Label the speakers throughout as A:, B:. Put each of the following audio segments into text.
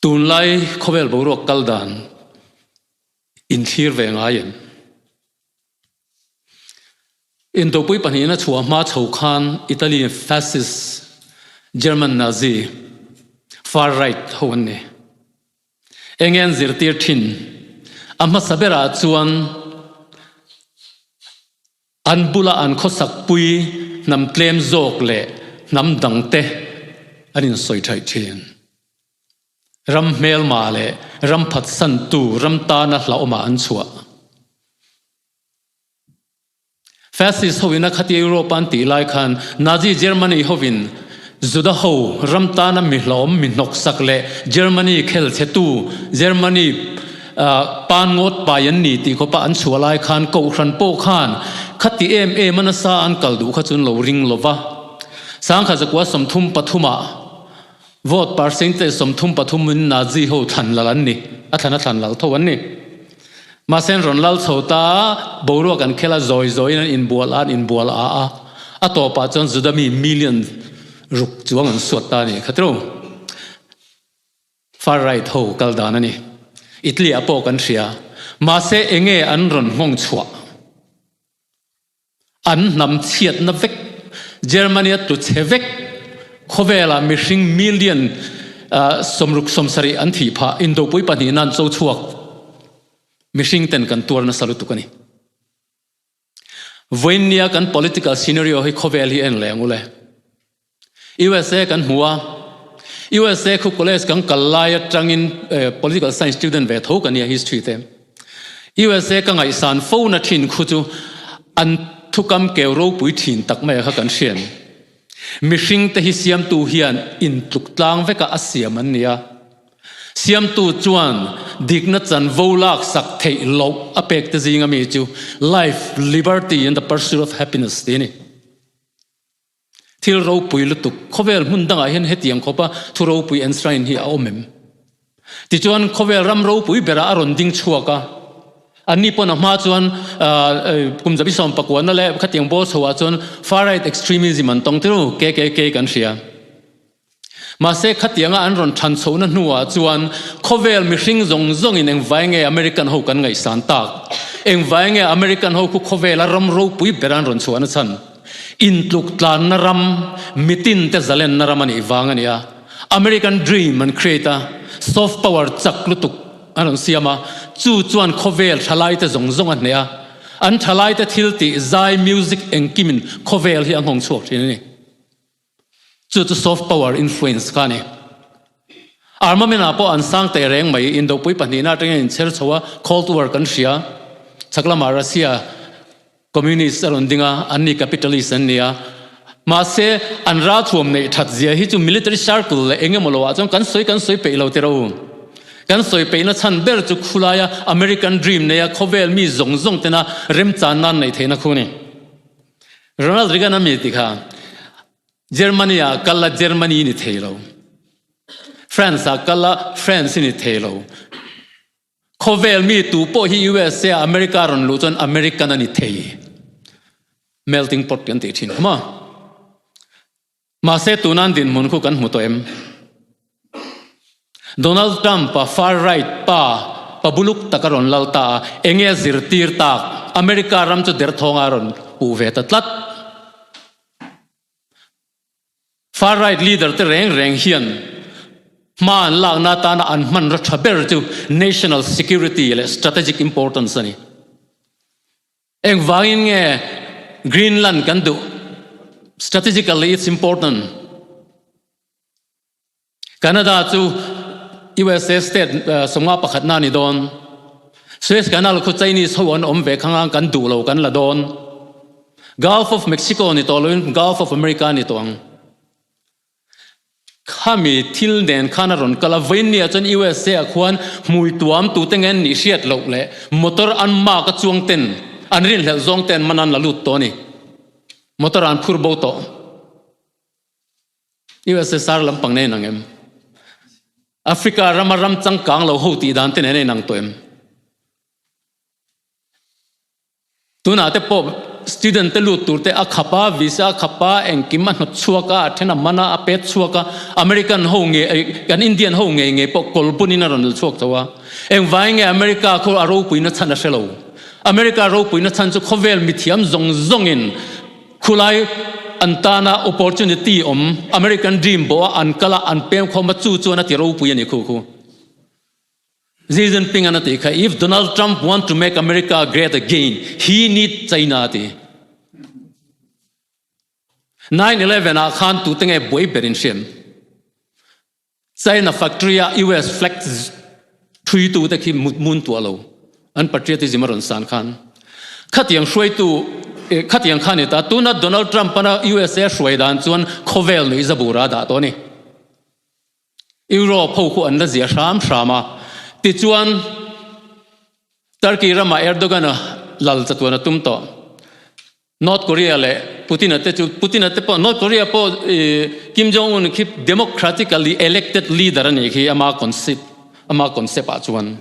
A: Tunlai khawvel boruak kal dan inthlir ve ngai em? Indopui pahnihna chhuah hma chho khan Italy Fascist, German Nazi, far right ho an ni. Enge an zirtir thin? A hmasa berah chuan an bula an khawsak pui hnam tlem zawk leh hnam dangte an insawi thaih thin. Ram hmelma leh ram phatsantu ram tana hlauhawmah an chhuah. Fascist hovin a khatia Europe an tih lai khan Nazi Germany hovin Juda ho ram tana mi hlawm mi hnawksak leh Germany khel chhetu Germany pan ngawt pai an ni tih khawpa an chhuah lai khan Kohhran pawh khan khati em em a nasa an kal duh kha chu an lo ring lova. Sangkhat zakua 33 ah Vote percentage 33 in Nazi ho thlan lal an ni, a thlan a thlan lal tho an ni. Mahse an rawn lal chho ta, boruak an khel a, zawi zawiin an inbual a, an inbual a a, a tawpah chuan Juda mi million ruk chuang an suat ta a ni kha tiro. Far right ho kal dan a ni. Italy ah pawh kan hria. Mahse enge an rawn nghawng chhuah? An hnam chhiatna vek, Germany a tlu chhe vek, khawvelah mihring million 67 an thih phah, indopui pahnihna an cho chhuak, mihring ten kan tuar nasa lutuk a ni. Vawiinnia kan political scenario hi khawvel hi en leh ang ule. USA kan hmu a, USA khu college kan kal lai atangin political science student ve tho ka nia history te. USA ka ngaihsan fo na thin khu chu an thukam keu ropui thin tak mai a kha kan hrian. Mihring te hi siamtu hian intluk tlang veka a siam an nia. Siamtu chuan dikna chanvo lak sak theih loh a pek te zinga mi chu life, liberty and the pursuit of happiness ti a ni. Thil ropui lutuk, khawvel hmun dangah hian hetiang khawpa thu ropui enshrine hi a awm em? Tichuan khawvel ram ropui berah a rawn ding chhuak a, anni pawn a hma chuan kum zabi sawm pakuana leh khatiang bawr chhoah chuan far right extremism an tawng tirh KKK kan hria. Mahse khatianga an rawn than chhohna hnuah chuan khawvel mihring zawng zawngin engvai nge American ho kan ngaihsan tak? Engvai nge American ho khu khawvela ram ropui ber an rawn chhuahna chhan? Intluk tlanna ram, mitin te zalenna ram a nih vang a ni a. American dream an create a, soft power chak lutuk an rawn siam a, chu chuan khawvel thalaite zawng zawng a hneh a. An thalaite thil tih zai, music engkimin khawvel hi a nghawng chhuak thin a ni. Chu chu soft power influence kha a ni. Armament ah pawh an sang teh reng mai, Indopui pahnihna atangin an inchher chho a, Cold War kan hria. Chhak lamah Russia Communist a rawn ding a, an ni capitalist an ni a. Mahse, an ralthuam neih that zia hi chu military circle leh eng emaw loah chuan kan sawi kan sawi peih lo tiro. Kan sawi peihna chhan ber chu khulaia American dream neia khawvel mi zawng zawng tena remchan nan neih theihna khu a ni. Ronald Reagan a mi ti kha Germany ah kal a Germany ni thei lo. France ah kal a France ni thei lo. Khawvel mi tu pawh hi USA America rawn luh chuan American a ni thei. Melting pot kan tih thin ma. Mahse tunan dinhmun khu kan hmu tawh em? Donald Trump a far right pa pabuluk tak a rawn lal ta a, enge a zirtir tak? America ram chu derthawng a rawn puh ve ta tlat. Far right leader te reng reng hian hma an lakna atana an hmanraw tha ber chu national security leh strategic importance a ni. Engvangin nge Greenland kan duh? Strategically it's important. Canada chu USA state sawmnga pakhatna a ni dawn. Suez Canal khu Chinese ho an awm ve khang a, kan duh lo kan la dawn. Gulf of Mexico ni tawh loin Gulf of America ni tawh ang. Khami thil nen khan a rawn kal a, vawiinniah chuan USA ah khuan hmui tuam tute nge an nih hriat loh leh motor an mark a chuang ten an rinhlelh zawng te an man an la lut tawh a ni. Motor ah an phur bo tawh. USSR lampang nen ang em? Africa rama ram changkang lo ho tih dan te nen a inang tawh em? Tunah te pawh. student te lut tur te a khap a, visa a khap a, engkim a hnawt chhuak a, a then a man a, a pet chhuak a, American ho nge kan Indian ho ngei ngei pawh kawl bunin a rawn la chhuak tho a. Engvai nge America khu a ropuina chhan a hre lo. America ropuina chhan chu khawvel mithiam zawng zawngin khulai an tana opportunity awm American dream bawh a an kal a, an pem khawm a chu chuan a ti ropui a ni khu khu. Xi Jinping an a ti kha if Donald Trump want to make America great again he need China a ti. 9/11 ah khan tute nge buai ber in hriam. China factory ah US flag thui tu te khi mun tuah lo. An patriotism a rawn san khan. Khatiang hruaitu khatiang khan ni ta tuna Donald Trump ana USA hruai dan chuan khawvel nui zabura dah tawh ni. Europe ho khu an la zia hram hram a. Tichuan Turkey ramah Erdogan-a lal chatuan a tum tawh. North Korea leh Putin-a te chu Putin-a te pawh North Korea pawh Kim Jong-un khi democratically elected leader a nih khi ama concept ama concept ah chuan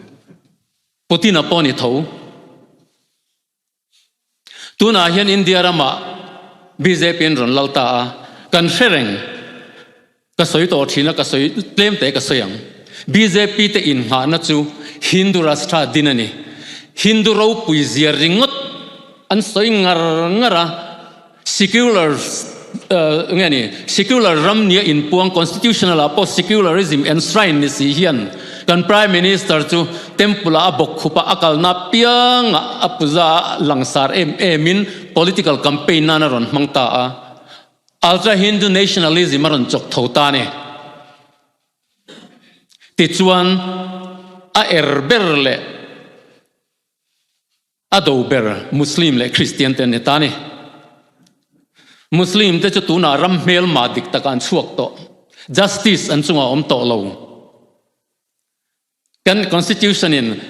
A: Putin-a pawh ni tho. Tunah hian India ramah bjp an rawn lal ta a, kan hre reng. Ka sawi tawh thin a, ka sawi tlem te ka sawi ang. Bjp te inngahna chu Hindu Rashtra din a ni. Hindu ropui zia ringawt an sawi ngar ngar a, secular nge ni, secular ram nia inpuang constitutional ah pawh secularism enshrine ni si hian kan Prime Minister chu temple ah a bawk khup a, a kalna piangah a puja langsar em em in political campaign nan a rawn hmang ta a. Ultra Hindu nationalism a rawn chawk tho ta a ni. Tichuan a er ber leh A do ber Muslim leh Kristian te an ni ta a ni. Muslim te chu tunah ram hmelma dik takah an chhuak tawh. Justice an chungah a awm tawh lo. Kan constitution in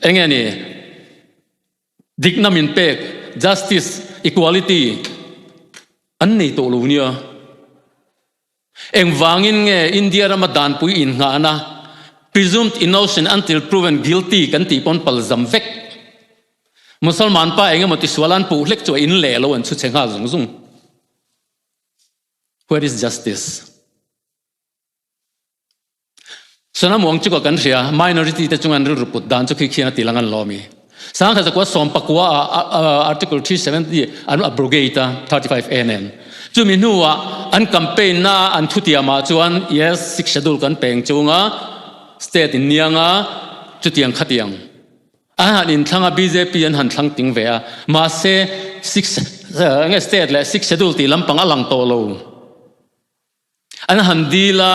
A: eng nge ni dikna min pek justice, equality an nei tawh lo nia. Engvangin nge India rama danpui innghahna presumed innocent until proven guilty kan tih pawn pal zam vek? Musalman pa engemaw tisual an puh hlek chu a in leh lo an chhu chhe nghal zung zung. Where is justice? Sanamuang chu ka kan hria, minority te chung an rilru put dan chu khi khian a ti lang an lawm i. Sangkhat zakua sawmpakua ah Article 370 an abrogate a, 35 A nen. Chumi hnuah an campaign na an thutiam ah chuan yes, six schedule kan peng chunga state in nianga chutiang khatiang. An han inthlang a, bjp an han thlang ting ve a, mahse six nge state leh six schedule tih lampang a lang tawh lo. An han dil a,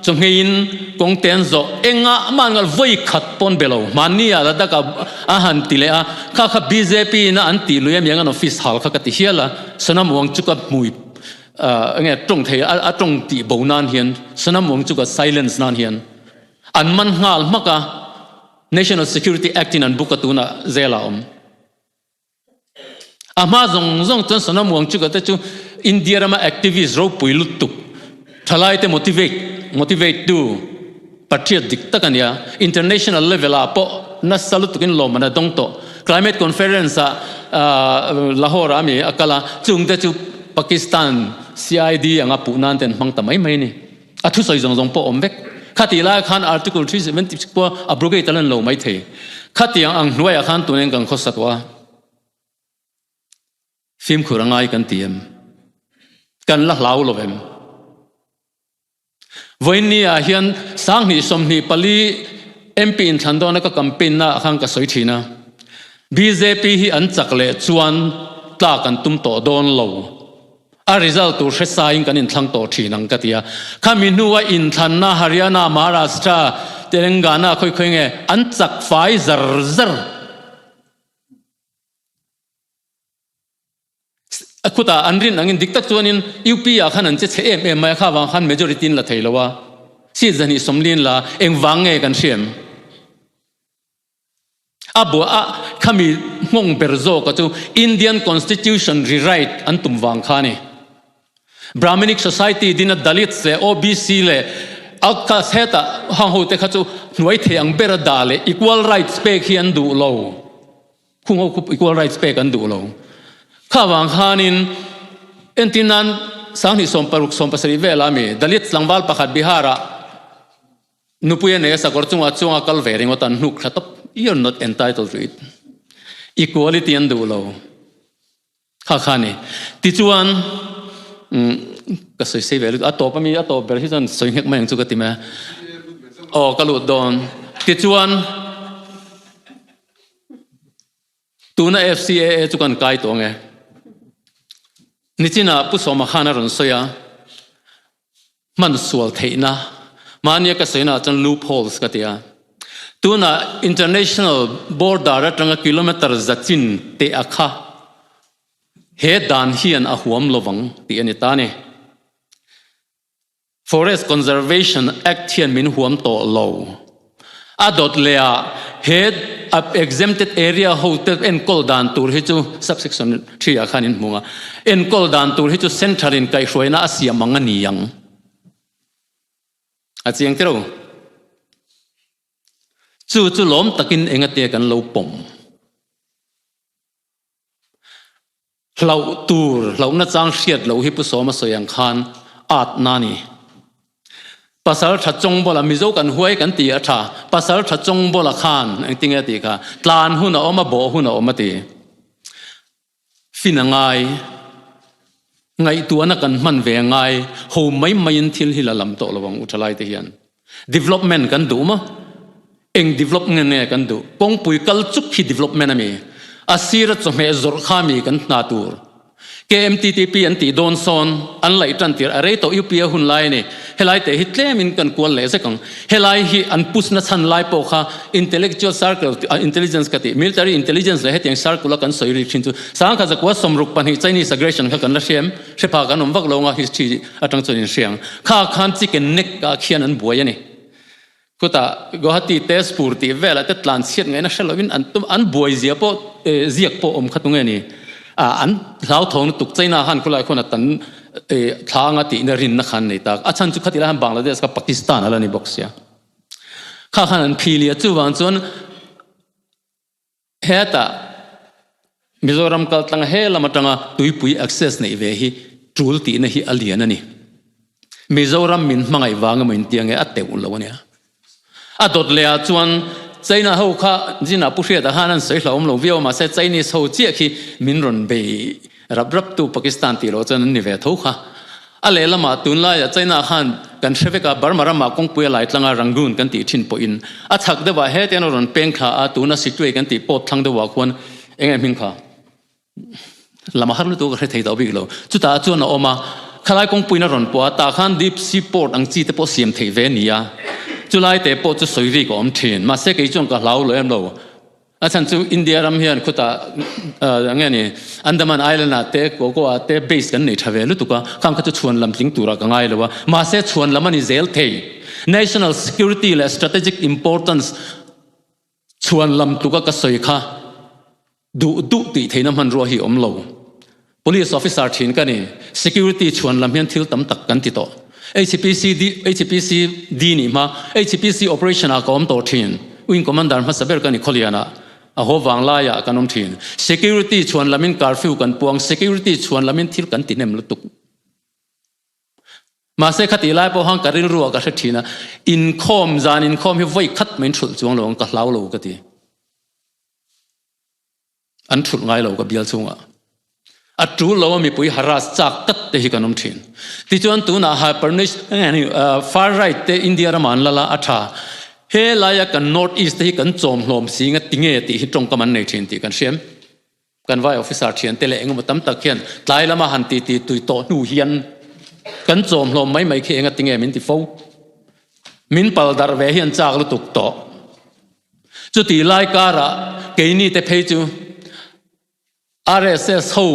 A: chawhngeiin kawng te an zawh. Engah mah an ngal vawi khat pawn be lo. Hmanni ah Ladakh ah a han ti leh a, kha kha bjp in a an tih lui amiang an office hal kha ka ti hial a, Sonam Wangchuk a hmui enge tawng thei a tawng tih bo nan hian Sonam Wangchuk a silence nan hian an man nghal hmak a, National Security Act in an book a tunah zel ah a awm. A hma zawng zawng chuan Sonam Wangchuka te chu India rama activist ropui lutuk, thalaite motivate motivate tu patriot dik tak a nia. International level ah pawh nasa lutukin lawmman a dawng tawh. Climate conference ah Lahore ah ami a kal a, chung te chu Pakistan CID anga puh nan te an hmang ta mai mai a ni. A thusawi zawng zawng pawh awm vek. Khatih lai khan Article 376 pawh abrogate a lan lo mai thei. Khatiang ang hnuaiah khan tunin kan khawsa tawh a. Fimkhur a ngai kan ti em? Kan la hlau lo em? Vawiinni ah hian 2024 MP inthlan dawna ka campaign na ah khan ka sawi thin a. Bjp hi an chak leh chuan tlak an tum tawh dawn lo. A result tur hre sain kan inthlang tawh thin ang ka ti a. Khami hnua inthlanna Haryana, Maharashtra, Telangana khawi khawi nge an chak fai zar zar. A khutah an rin angin dik tak chuanin UP ah khan an che chhe em em mai a, kha vang khan majority in la thei lo a. Seat zahnih sawmlin la engvang nge kan hriam? A bua a khami nghawng ber zawka chu Indian Constitution rewrite an tum vang kha a ni. Brahminic Society dina Dalits leh OBC leh Outcaste heta hang hote kha chu hnuai thei ang bera dah leh equal rights pek hi an duh lo. Khung ho khu equal rights pek an duh lo. Kha vang khanin entir nan sanghnih 60 70 vela mi Dalit tlangval pakhat Bihar-ah nupui a nei a sakawr chungah chuanga kal ve ringawt an hnuk thla tawp. You're not entitled to it. Equality an duh lo. Kha kha ni. Tichuan ka sawi sei ve lutuk a tawp ami a tawp ber hi chuan sawi nghek mai ang chu ka ti mai a. Aw ka lut dawn. Tichuan Tuna FCAA chu kan kai tawh ang e. Nichinah Pu Sawma khan a rawn sawi a, hman sual theihna, mahnia ka sawina ah chuan loopholes ka ti a. Tuna international border atanga kilometer za chin teh a kha he dan hian a huam lovang tih a ni ta a ni. Forest Conservation Act hian min huam tawh lo. A dawt leh ah he exempted area ho te enkawl dan tur hi chu subsection 3 ah khan in hmung a, enkawl dan tur hi chu central in kaihhruaina a siam ang a ni ang. A chiang tiro. Chu chu lawm takin engate kan lo pawm. Hlauh tur, hlauhna chang hriat loh hi Pu Sawma sawi ang khan at na ni. Pasal tha chawng bawla Mizo kan huai kan ti a tha, pasal tha chawng bawla khan engtinge a tih kha, tlan hun a awm a, bawh hun a awm a ti. Fin a ngai, ngaihtuahna kan hman ve a ngai, ho mai maiin thil hi la lam tawh lo ang u thalai te hian. Development kan duh maw? Eng development nge kan duh? Kawngpui kal chuk hi development a mi? A sira chawhmeh zawrh kha mi kan hna tur? KMTTP an tih dawn sawn an laih tan tir a rei tawh UPA hun lai a ni. Helai teh hi tlemin kan kual leh zek ang. Helai hi an push na chhan lai pawh kha intellectual circle, intelligence ka tih, military intelligence leh hetiang circle a kan sawi rik thin chu sangkhat zakua 62 Chinese aggression kha kan la hriam. Hrepa kan awm vak lo anga history atang chuan in hriang. Kha khan chicken neck ah khian an buai a ni. Khutah Guwahati Tezpur tih velah te tlan chhiat ngaihna hre lovin an tum an buai zia pawh ziak pawh awm kha tunge ni. Ah an hlauthawng lutuk China khan khulai khuan a tan thla anga tihna rinna khan nei tak. A chhan chu khatih lai khan Bangladesh kha Pakistan ala ni bawk sia. Kha khan an phili a chuvang chuan Hetah Mizoram kaltlang he lam atanga tuipui access neih ve hi tul tihna hi a lian a ni. Mizoram min hmangaih vang emaw intia nge a teuh lo a nia. A dawt leh ah chuan China ho kha Jin ah Pu Hriata khan an sawi hlauhawm lo viau a mahse Chinese ho chiah khi min rawn bei rap rap tu Pakistan tih loh chuan an ni ve tho kha. A lehlamah tunlaiah China khan kan hre vek a, Burma ramah kawngpui a lai tlang a, Rangoon kan tih thin pawhin a chhak deuhah hetiang a rawn peng thla a, tuna Sittwe kan tih pawt thlang deuhah khuan eng nge hming kha lam a har lutuk ka hre thei tawh bik lo. Chutah chuan a awm a, khalai kawngpuiin a rawn pawh a, tah khan deep sea port ang chi te pawh siam theih ve a ni a, chulai te pawh chu sawi rik a awm thin. Mahse kei chuan ka hlau lo em lo. A chhan chu India ram hian khutah nge ni Andaman Island ah te Goa ah te base kan nei tha ve lutuk a, khang kha chu chhuan lam tling turah ka ngai lo a, mahse chhuan lam a ni zel thei. National security leh strategic importance chhuan lam tuka ka sawi kha duh duh tih theihna hmanrua hi awm lo. Police officer thin ka ni, security chhuan lam hian thil tam tak kan ti tawh. HPCD, HPCD nih hma, HPC operation ah ka awm tawh thin. Wing commander hmasa ber ka ni Khawlian ah, a haw vang lai ah kan awm thin. Security chhuan lam in curfew kan puang, security chhuan lam in thil kan ti hnem lutuk. Mahse khatih lai pawh khan ka rilru ah ka hre thin a, inkhawm, zan inkhawm hi vawi khat mai in thulh chuang lo ang, ka hlau lo ka ti. An thulh ngai lo ka bial chungah. A tul lo a mipui harass chak tat te hi kan awm thin. Tichuan tunah hyper far right te India ramah an lal a, a tha. He laia kan North East te hi kan chawm hlawm si nga tinge tih hi tawngkam an nei thin tih kan hriam. Kan vai officer thian te leh engemaw tam tak hian tlai lama han ti ti tui tawh hnu hian kan chawm hlawm mai mai khi enga tinge min ti fo. Min pal darh ve hi an chak lutuk tawh. Chuti lai karah keini te phei chu RSS ho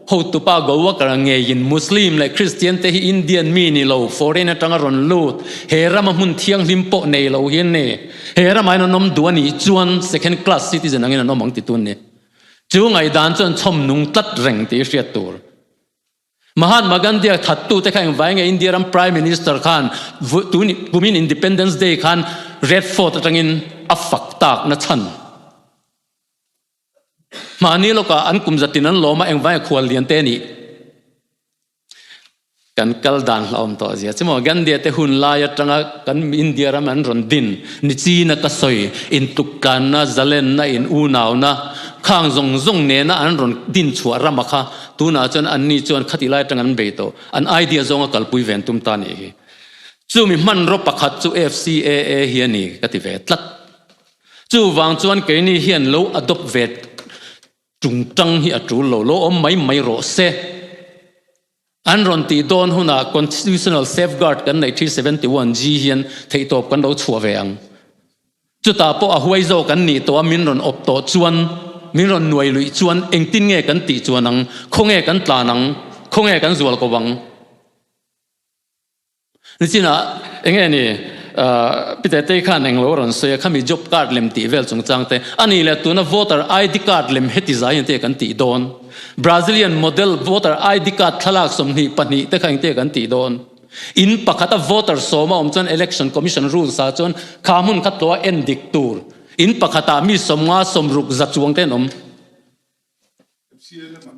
A: hotupa Gowakar ngeiin Muslim leh Christian te hi Indian mi ni lo, foreign atanga rawn lut, he rama hmun thianghlim pawh nei lo hi an ni. He ramah hian an awm duh a nih chuan second class citizen angin an awm ang ti tun ni. Chu ngaihdan chuan chhawm nung tlat reng tih hriat tur. Mahatma Gandhi a thattute kha engvai nge India ram Prime Minister khan tun kumin Independence Day khan Red Fort atangin a fak tak na chhan. Mahni lawkah an kum zatin an lawm a, engvanga khual lian te nih kan kal dan hlauhawm tawh zia chu maw. Gandhi-a te hun lai atanga kan India ram an rawn din ni china ka sawi intuktlanna, zalenna, in unauna khang zawng zawng nena an rawn din chhuah rama kha tunah chuan anni chuan khati lai atanga an bei tawh. An idea zawnga kalpui ve an tum ta nih hi. Chumi hmanraw pakhat chu FCAA hi a ni ka ti ve tlat. Chuvang chuan keini hian lo adopt ve tungtang hi a tul lo, lo awm mai mai rawh se. An rawn tih dawn hunah Constitutional Safeguard kan neih 371G hian theihtawp kan lo chhuah ve ang. Chutah pawh a huai zawk an nih tawh a, min rawn awp tawh chuan, min rawn nuai luih chuan engtin nge kan tih chuan ang, khawnge kan tlan ang, khawnge kan zual ko ang. Nichinah enge ni Peter tei khan englo a rawn sawi a, khami job card lem tih vel chungchang te, a nih leh tuna voter ID card lem heti zai engte kan tih dawn? Brazilian model voter ID card thlalak 22 te kha engte kan tih dawn? In pakhata voter sawm a awm chuan Election Commission rules ah chuan kha hmun kha tluah en dik tur. In pakhatah mi 50, 60, 100 chuang te an awm.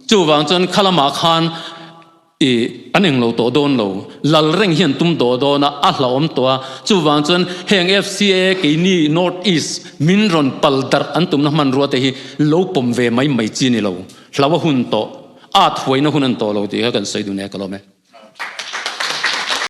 A: Chuvang chuan kha lamah khan i an englo tawh dawn lo, lal reng hian tum tawh dawn a, a hlauhawm tawh a. Chuvang chuan heng FCA keini North East min rawn pal darh an tumna hmanrua te hi lo pawm ve mai mai chi ni lo. Hlau a hun tawh, at huaina hun an tawh lo tih kha kan sawi dun e ka lawm e.